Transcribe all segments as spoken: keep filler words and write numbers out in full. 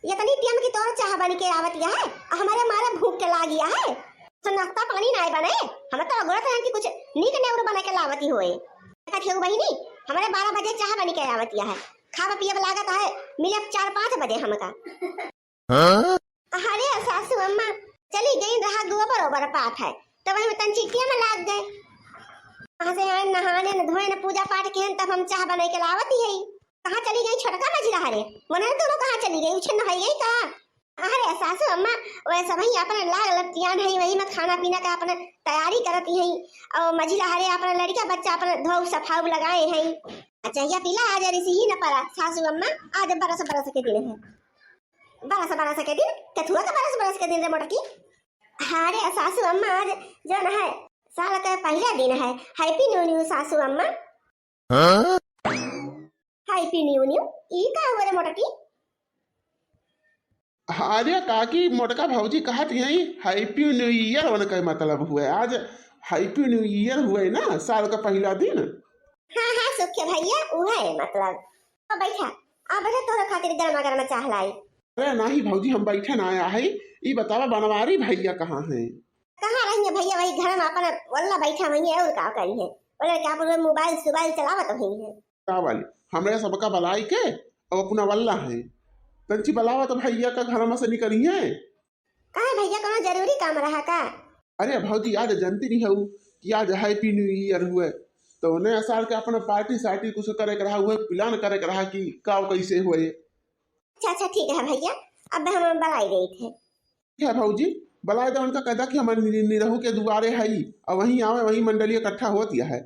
इतनी टेम की तोर चाह बन के आवत है, हमरे मारे भूख के लागिया है। तो नाश्ता पानी नाय बने, हम तो अगोरत रहन कि कुछ नीक नेउर बना के लावती होए। देखत हेउ बहिनी, हमरे बारह बजे चाह बन के आवत है, खाब पियब लागत है मिले चार पाँच बजे हमका। हाँ? अरे सासू अम्मा, चली गई रहा गोबर ओबर पात है, तो वही में तन चिट्टिया में लाग गए। वहां से आए नहाने न धोए न पूजा पाठ किहन, तब हम चाह बनाई के लावत ही है। कहाँ चली गई छोटका मझिला हरे? मने दोनों कहाँ चली गई? उछन न होई गई का? अरे सासू अम्मा, वह सब ही अपने लाग लपटियान है, वही में खाना पीना का अपने तैयारी करती हैं। और मझिला हरे अपने लड़का बच्चा अपने धो सफाऊ लगाए हैं। अच्छा, या पीला आज रिसी ही न पड़ा सासू अम्मा, आज बरस बरस के दिन है। बरस बरस के दिन, कथुआ का बरस बरस के दिन रे मोटकी। हाँ रे सासू अम्मा, आज जौन है साल का पहला दिन है। Happy New Year सासू अम्मा। हाँ? Happy New Year, ई का हुआ रे मोटकी? अरे काकी, मोटका भौजी कहत यही Happy New Year होने का मतलब हुआ है। आज Happy New Year हुआ है ना, साल का पहला दिन। हाँ हाँ सुखे भैया, उहे मतलब। तो बैठा, अब रे तोहरे खातिर गर्मा गर्मा चाह लाई। अरे नाही भौजी, हम बैठे ना आया है। ई बतावा बनवारी भैया कहाँ हैं? कहाँ रही है भैया, वही घर में अपन वल्ला बैठा हुई है और का करी है? बोले क्या बोले मोबाइल सोबाइल चलावत हुई है। का वाली, हमरे सबका बलाई के और अपना वल्ला है। तंची बलावा तो भैया का घर में से निकली है। काहे भैया, कोनो जरूरी काम रहा का? अरे भौजी, आज जानती नहीं हूँ कि आज Happy New Year हुए, तो नया साल के अपना पार्टी सार्टी कुछ करे के रहा, हुए प्लान करे के रहा कि का कैसे हुए। अच्छा अच्छा ठीक है भैया, अब हम बलाई गई थे। ठीक है भौजी, बलाई दो उनका, कह दा कि हमारे नि-, निरहू के दुआरे है, और वहीं आवे, वहीं मंडली इकट्ठा होती है।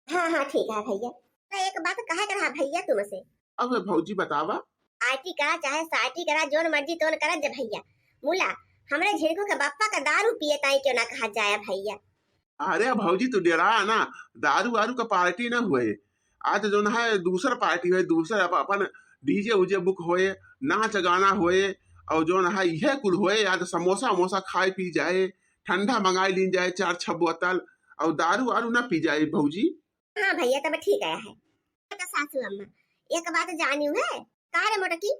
हाँ हाँ ठीक है भैया। तो एक बात कहे के रहा भैया तुमसे। अब भौजी बतावा। आटी करा चाहे साटी करा, जोन मर्जी तोन करा जे भैया, मुला हमरे झिनकू के बप्पा का दारू पिए ताई क्यों ना कहा जाए भैया। अरे भौजी तू डेरा ना, दारू वारू का पार्टी ना हुए। आज जोन है दूसर पार्टी हुए, दूसर अप-, अपन डीजे उजे बुक होए, नाच गाना होए, और जोन है यह कुल होए। आज समोसा वमोसा खाए पी जाए, ठंडा मंगाई लीन जाए चार छह बोतल, और दारू वारू ना पी जाए भौजी। हाँ भैया, तब ठीक है। अच्छा सासू अम्मा, एक बात जानी है का रे मोटकी?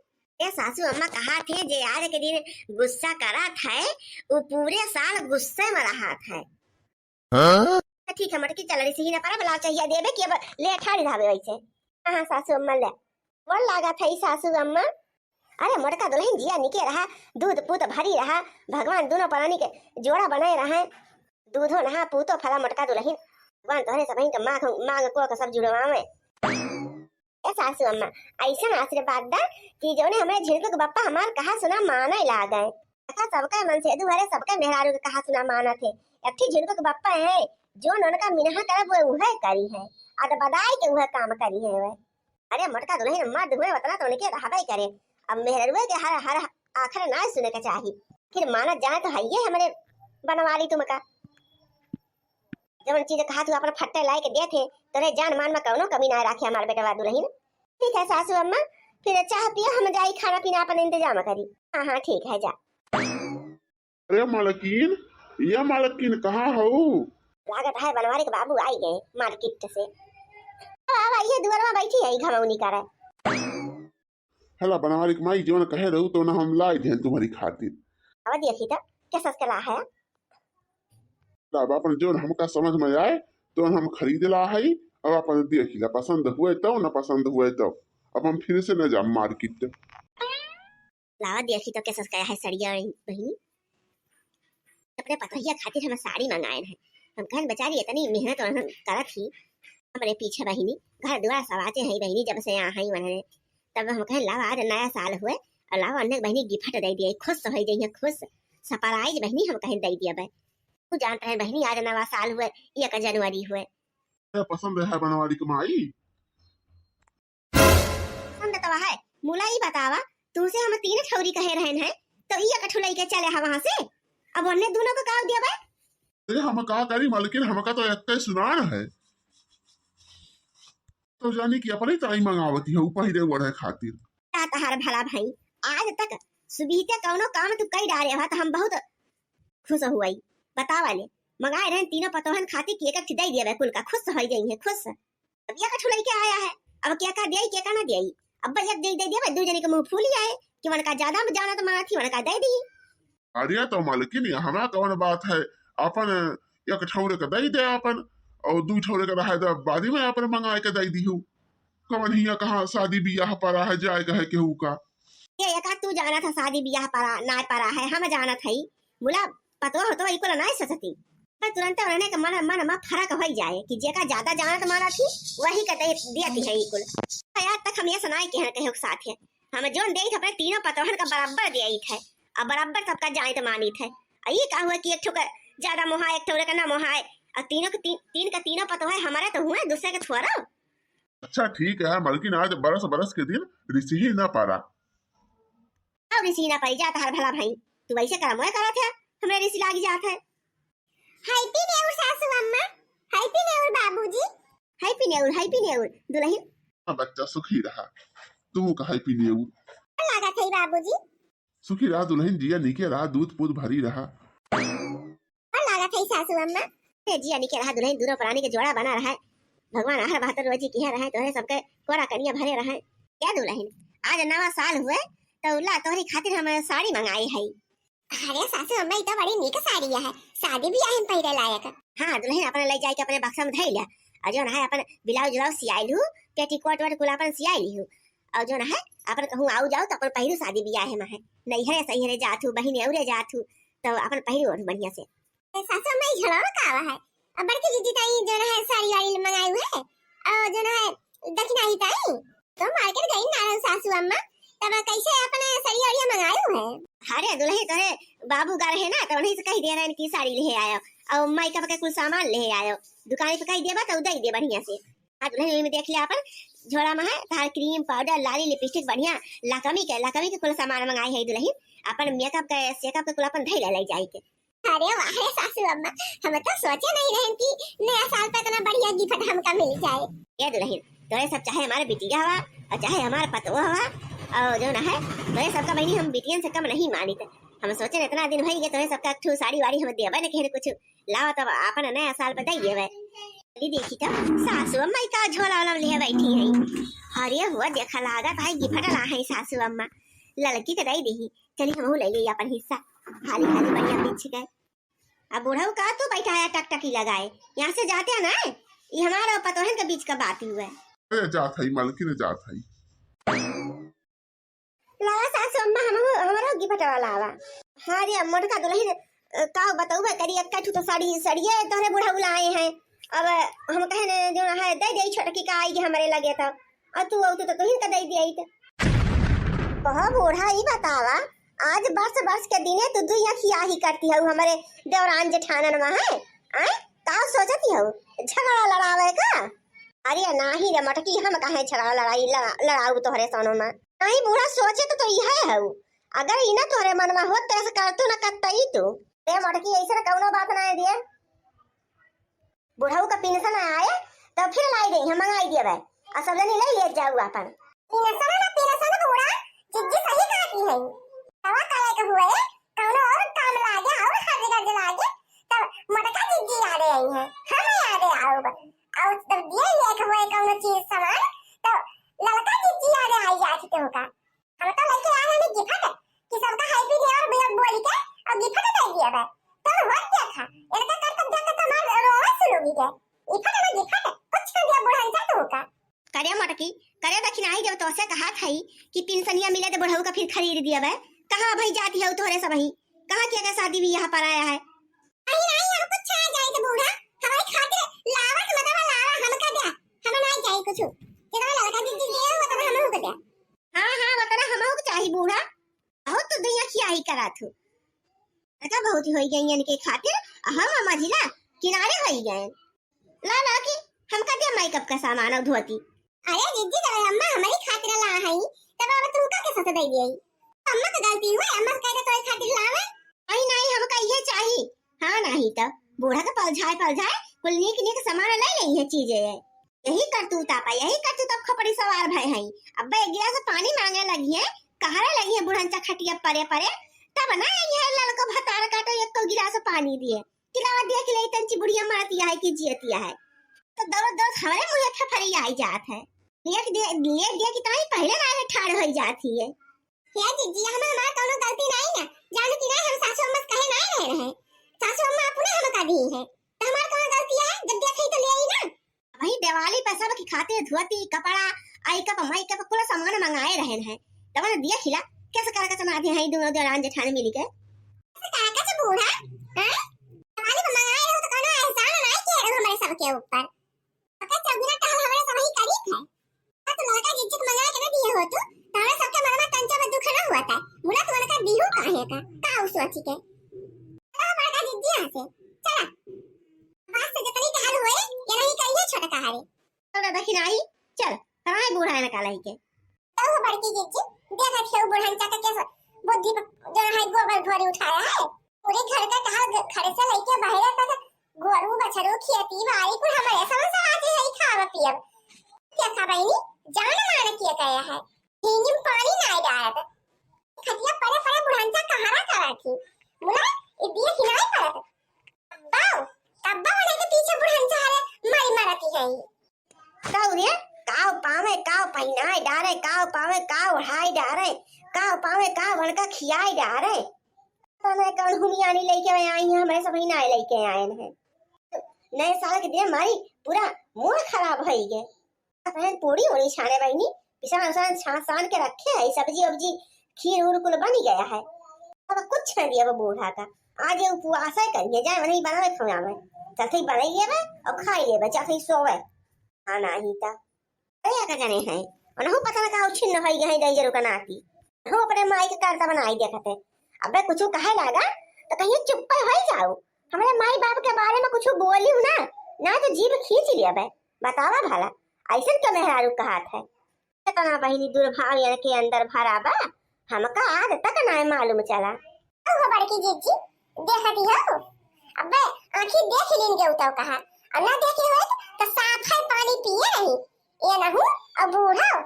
ए सासू अम्मा कहा थे जे आज के दिन गुस्सा करत है, वो पूरे साल गुस्से में रहत है। हाँ? तो ठीक है मोटकी, चल रही सीना पर बुलाओ चाहिए देवे कि अब ले ठाड़ी धावे वैसे। हाँ हाँ सासू अम्मा ले। बोल लागा था ई सासू अम्मा। अरे मोटका दुल्हन जिया निके रहा, दूध पूत भरी रहा, भगवान दोनों प्राणी के जोड़ा बनाए रहे। दूधो नहा पूतो फला मोटका दुलहिन, भगवान तोहरे सबहिन के मांग, मांग को के सब जुड़वावे। ए सासू अम्मा, ऐसन आशीर्वाद दा कि जौने हमरे झिनकू के बप्पा हमार कहा सुना माने लागे। देखा सबके मन से दुहरे सबके मेहरारू के कहा सुना मानत है। एक ठे झिनकू के बप्पा है, जौन उनका मिनहा करब वो उहे करी है, अद बदाई के उहे काम करी है वह। अरे मोटका दुलहिन मर्द हुए उतना तो उनके रहबे करे। अब मेहररुए के हर, हर आखर ना सुने के चाही। फिर मानत जाए तो हइये हमरे बनवारी तुमका। जवन चीज कहा तू अपन फट्टे लाई के देत है, तोरे जान मान में कौनो कमी ना राखे हमार बेटवा दुलहिन। ठीक है सासू अम्मा, फिर चाह पिया, हम जाई खाना पीना अपन इंतजाम करी। हाँ हाँ ठीक है जा। अरे मालकिन, या मालकिन कहाँ हऊ? लागत है बनवारी के बाबू आई गए मार्केट से। अब आवा, ये दुआर में बैठी है घमौनी करे। हला बनवारी के माई, जौन कहे रहू तो ना हम लाई देन तुम्हारी खातिर। अब देखी तो कैसा कला है। तब अपन जौन हमका समझ में आए तो हम खरीद ला है, अब अपन देखी ला, पसंद हुए तो ना पसंद हुए तो अब हम फिर से न जाम मार्केट। लावा देखी तो कैसा कला है सड़िया बहिनी। अपने पतोहिया खातिर हम साड़ी मंगाए हैं। हम कहन बेचारी इतनी मेहनत वहन करत ही हमरे पीछे बहिनी, घर दुआर सवाते हैं बहिनी, जब से यहाँ आई वनने। तब हम कहन लावा आज नया साल हुए और लावा अन्य बहिनी गिफ्ट दे दिए, खुश हो जाइए खुश, सरप्राइज बहिनी हम कहन दे दिया बे। तू जानत है बहिनी आज नवा साल हुए, एक जनवरी हुए। ए, पसंद है बनवारी के माई? पसंद तो है। मुला ई बतावा, तुमसे हम तीन ठौरी कहे रहन है, तो ई एक ठुलाई के चले हा वहां से। अब उन्हें दोनों को काव दिया बे? अरे हम का करी मालकिन, हमका तो एक ही सुनान है। तो जानी कि अपने ताई मंगावती है, ऊ पहिरे ओढ़े खातिर। का तहार भला भाई, आज तक सुबीते कौनो काम तू कई डारे हा, तो हम बहुत खुश हुई। बतावा ले, मंगाए रहन तीनों पतोहन खातिर कि एक एक दे दिया बे कुल का, खुश हो जाई है, खुश। अब एक ठो लइके आया है, अब क्या का दियाई, क्या का ना दियाई। अब एक दे, दे दिया बे, दो जने के मुंह फूली आए, कि उनका ज्यादा जानत मानत ही, उनका दे दी। अरे तो मलकिन, यहाँ कौन बात है, अपन एक ठौरे के दे दे अपन, और दू ठौरे के रहे तो बाद में अपन मंगाए के दे दिहू। कौन हिया कहाँ शादी बियाह पड़ा है, जाए के है केहू का? ये एका तू जानत है शादी बियाह पड़ा, ना पड़ा है, हम जानत है। बोला, पतवा हो तो इकुल नहीं सोचती। पर तुरंत उन्हें के मन, मन में फर्क हो जाए कि जेका ज्यादा जानत मानत ही, वही के दे दियती है इकुल। यार, तक हम ये सुनाए के हैं केहू के साथ है। हम जोन देई थे अपने तीनों पतोहन का बराबर देई थे, और बराबर सबका जाइत मानित है। और ये का हुआ कि एक ठो का ज्यादा मोहाए, एक ठो का ना मोहाए, और तीनों के ती-, तीन का तीनों पतोह है हमारे तो हुए, दूसरे के थोड़ा। अच्छा ठीक है मलकिन, आज बरस बरस के दिन रिसी ही ना पारा। अब रिसी ना पाई जात हर भला भाई, तू वैसे करम वह करत है, हमरे रिसी लाग जात है। Happy New Year सासू अम्मा, Happy New Year बाबूजी। Happy New Year, Happy New Year दुल्हन। हाँ बच्चा, सुखी रहा। तू का Happy New Year। लागत है बाबूजी। सुखी रहा दुल्हन, जिया निके रहा, दूध पूत भरी रहा। और लागत है सासू अम्मा। ए जिया निके रहा दुल्हन, दूनो प्राणी के जोड़ा बना रहा है। भगवान हर बहत्तर रोजी किहे रहे, तोहरे सबके कोरा कनिया भरे रहे। क्या दुल्हन, आज नवा साल हुए, तो ला तोहरी खातिर हम साड़ी मंगाए है। अरे सासू अम्मा, ई तो बड़ी नीक साड़ी है, शादी बियाह में पहिरे लायक। हाँ दुल्हन, अपन ले जाए के अपने बक्सा में धई ले। और जोन है अपन ब्लाउज व्लाउज सियाइल हूँ, पेटीकोट वोट कुल अपन सियाइल हूँ। और जोन है अपन कहूँ आऊ जाऊ तो अपन पहिरू शादी बियाह में है। नैहरे सैहरे जात हूँ, बहिने औरे जात हूँ, तो अपन पहिरू ओढ़ू बढ़िया से। ए सासू अम्मा, ई झड़वा का आवा है? अब बड़की दीदी ताई जोन है साड़ी वाड़ी मंगाई हुए है, और जोन है दक्षिणाई ताई तो मार्केट गई ना रहू सासू अम्मा, तब कैसे अपने सड़िया उड़िया मंगायू है? अरे दुल्हन, तोरे बाबू गा रहे ना, तो उन्हीं से कह दे रहे कि साड़ी ले आयो और मेकअप के कुल सामान ले आयो, दुकान पे कह देबा तो दे दे बढ़िया से। हाँ दुल्हन, में देख ले अपन झोला में है तार क्रीम, पाउडर, लाली, लिपस्टिक बढ़िया, लकमी के, लकमी के कुल सामान मंगाई है दुल्हन, अपन मेकअप के, सेकअप के कुल अपन धैले ले जाए के। अरे वाह रे सासू अम्मा, हम तो सोचे नहीं रहन कि नया साल पे इतना बढ़िया गिफ्ट हमका मिल जाए। ए दुल्हन, तोरे सब चाहे हमारे बिटिया हवा और चाहे हमारे पतोह हवा, और जोन है तोरे सबका बहिनी हम बिटियन से कम नहीं मानित। हम सोचे इतना दिन भई गए तोरे सबका एक ठो साड़ी वाड़ी हम देबे न कहे कुछ, लावा तब अपन नया साल पे दे देबे। दीदी देखी तो सासू अम्मा का झोला वाला ले बैठी है। अरे हुआ देखा लागत है गिफ्ट ला है सासू अम्मा, ललकी के दे दी। चली हमहू ले ली अपन हिस्सा, हाली हाली बढ़िया बिछ गए। अब बुढ़ऊ का तू बैठा है टकटकी लगाए, यहाँ से जाते हैं ना, ये हमारा पतोहन के बीच का बात ही हुआ है। अरे जात है मलकिन, जात है। लावा सासू अम्मा, हम, हमरो गिफ्ट वाला आवा। हाँ रे मोटका दुल्हन, अ, का बतउबे करी, एक ठो तो साड़ी, सड़िए तोहरे बुढ़ऊ लाए हैं। अब हम कहे ने जो है दे दे छोटकी का आई हमारे लगे तो, और तू तू तो तुहिन का दे दिया तो। कहो बूढ़ा, ई बतावा, आज बरस बरस के दिने तू दुई अखिया ही करती हऊ हमरे देवरान जेठानन में है, आय? का सोचती हऊ? झगड़ा लड़ावे का? अरे नाही रे मटकी, हम काहे झगड़ा लड़ाई लड़ा-, लड़ाऊ तोहरे सोनो में? नाही बूढ़ा, सोचे तो, तो इहे हऊ, अगर ई ना तोहरे मन में होत तो ऐसे करतू ना करतई तू। रे मटकी, ऐसे कौनो बात ना है दिए। बुढ़ऊ का पेंशन आए तो फिर लाई दे, हम मंगाई दिए भाई। और सब जनी ले ले जाऊ अपन। पेंशन ना पेंशन बूढ़ा, जिज्जी सही कहती है। दवा करे के हुए, कौनो और काम लागे और हर जगह लागे, तब मोटका जिज्जी याद आई है, हम याद आओ। और तब दिए लेख हुए कौनो चीज सामान, तो ललका जिज्जी याद आई जाती तुमका। हम तो लेके आए हैं गिफ्ट कि सबका हैप्पी न्यू ईयर बोल, बोल के और गिफ्ट दे दिया बे। तो होत क्या था? इनका कर तब जाकर तो मार रोवे सुनोगी के। गिफ्ट ना गिफ्ट, कुछ कर दिया बुढ़न जा तू का। करे मटकी, करे दखिनाई जब तोसे कहा था कि पेंशनिया मिले तो बुढ़ऊ का फिर खरीद दिया बे। कहाँ भाई जाती है तोहरे सब ही? कहाँ किया का शादी भी यहाँ पर आया है? अरे नहीं, हम कुछ आ जाए तो बूढ़ा, हमारे खातिर लावा से मतलब लावा, हम का द्या, हम नहीं जाए कुछ। जितना लड़का दीदी दे, वो तो हम लोग द्या। हाँ, हाँ, वतना हमहू के चाही बूढ़ा। बहुत तो दुनिया खियाही करा थू। लड़का बहुत होई गई इनके खातिर, आ हम मझिला किनारे होई गए। ला, ला के हमका दे मेकअप का सामान और धोती। अरे जिज्जी, जब अम्मा हमारी खातिर ला हई, तब अब तुमका के साथ दे दिए? अम्मा का गलती हुई, अम्मा से कह दे तोरे खातिर लावे। नहीं, नहीं, हमका इहे चाही। हाँ, नहीं तो बूढ़ा के पलझाए, पलझाए कुल नीक, नीक सामान ले ले, इहे चीजें है। यही करतूत आपा, यही करतूत अब खोपड़ी सवार भय हई। अब एक गिलास पानी मांगे लगी है, कहरे लगी है बुढ़न चा खटिया परे परे, तब ना आई है ललको भतार काटो एक तो गिलास पानी दिए। कि लावा दिया कि ले तंची बुढ़िया मरतिया है कि जियतिया है। तो दौड़त दौड़त हमारे मुँहे फफरी आई जात है। लेट दिया, लेट दिया कि ताई पहले ना आगे ठाड़ होई जात ही है। हे जिज्जी, हम हमार कौनो गलती नाई ना, जानू कि नाई हम सासू अम्मा से कहे नाई रहे रहे, सासू अम्मा अपने हमका दी है, तो हमार कौनो गलती है? जब देखे तो ले आई ना। वही दिवाली पे सब की खातिर धोती, कपड़ा, आई कप, माई कप, कुल सामान मंगाए रहे हैं। तब ना दिया खिला, कैसे करके चना दिया है दोनों देवरान जेठान मिली के? कैसे करके से बूढ़ा, हैं? दिवाली पे मंगाए रहो तो कहना एहसान नहीं किए रहो हमारे सबके ऊपर। ओके, चौगुना टहल हमारे सब ही करीब है। तो लड़का जिज्जी के मंगा के ना दिए हो तू, तो हमारे सबके मन में तंचा में दुख ना हुआ था। मुला तुम्हारे का दिहू काहे का, का उ सोची के? तो बड़का जिज्जी यहाँ से, चला। बात से जितनी टहल हुए, ये नहीं करिए छोटा कहारे। चल रे दखिनाही, चल, कराए बूढ़ा है ना कालाई के। तो वो बड़की जिज्जी, देखा थे वो बुढ़न चाचा कैसे बुद्धि पर जो है गोबर घोरी उठाया है। पूरे घर का टहल घ-, घर से लेके बाहर तक गोरू बछरू खेती बाड़ी कुल हमारे सब समाज है खावा पियब। क्या खा बहनी, जान मान किया गया है। झींगी में पानी ना डालत। खटिया परे परे बुढ़न चा कहारा करा थी। मुला, ये दिया खिनाई पड़त। बाऊ, तब्बा वाले के पीछे बुढ़न चा हरे मारी मारती है। काऊ रे, काऊ पावे, काऊ पहिनाए डारे, काऊ पावे, काऊ ओढ़ाए डारे, काऊ पावे, काऊ वनका खियाए डारे। पता नहीं कौन हुमियानी लेके आई हैं, हमारे सब ही नाए लेके आए हैं। नए साल के दिन हमारी पूरा मूड खराब होई गे। पहन पूरी होनी छाने बहनी, पिसान उसान छान सान के रखे है, सब्जी उब्जी, खीर उर कुल बन गया है। अब कुछ नहीं दिया वो बूढ़ा का, आज ये उपवास है करिए, जाए वहीं बनावे खवावे, चलते ही बनाई लेवे और खाई लेवे, चलते ही सोवे। हाँ, नाही त। अरे, का जाने हैं, उनहु पता न का उछिन्न होई गए हैं, दई जरू का नाती। उनहु अपने माई के करता बनाई देखत है। अबे, कुछ कहे लागा, तो कहिए, "चुप्पे होई जाओ। हमरे माई बाप के बारे में कुछ बोली हूँ ना, ना तो जीभ खींच लिया बे। बतावा भला, ऐसन के मेहरारू कहात है?" इतना बहिनी दुर्भाव इनके अंदर भरा बा, हमका आज तक ना मालूम चला। ओहो बड़की जिज्जी, देखती हो? अबे आँखी देख लीन के उताव कहा, और ना देखे होत तो साफ है पानी पिए रही। ये ना हूँ, और बूढ़ो,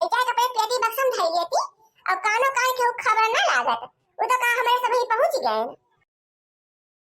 इनका के अपने पेटी बक्सम धई लेती, और कानो कान के खबर ना लागत। वो तो का हमारे सब ही पहुँच गए।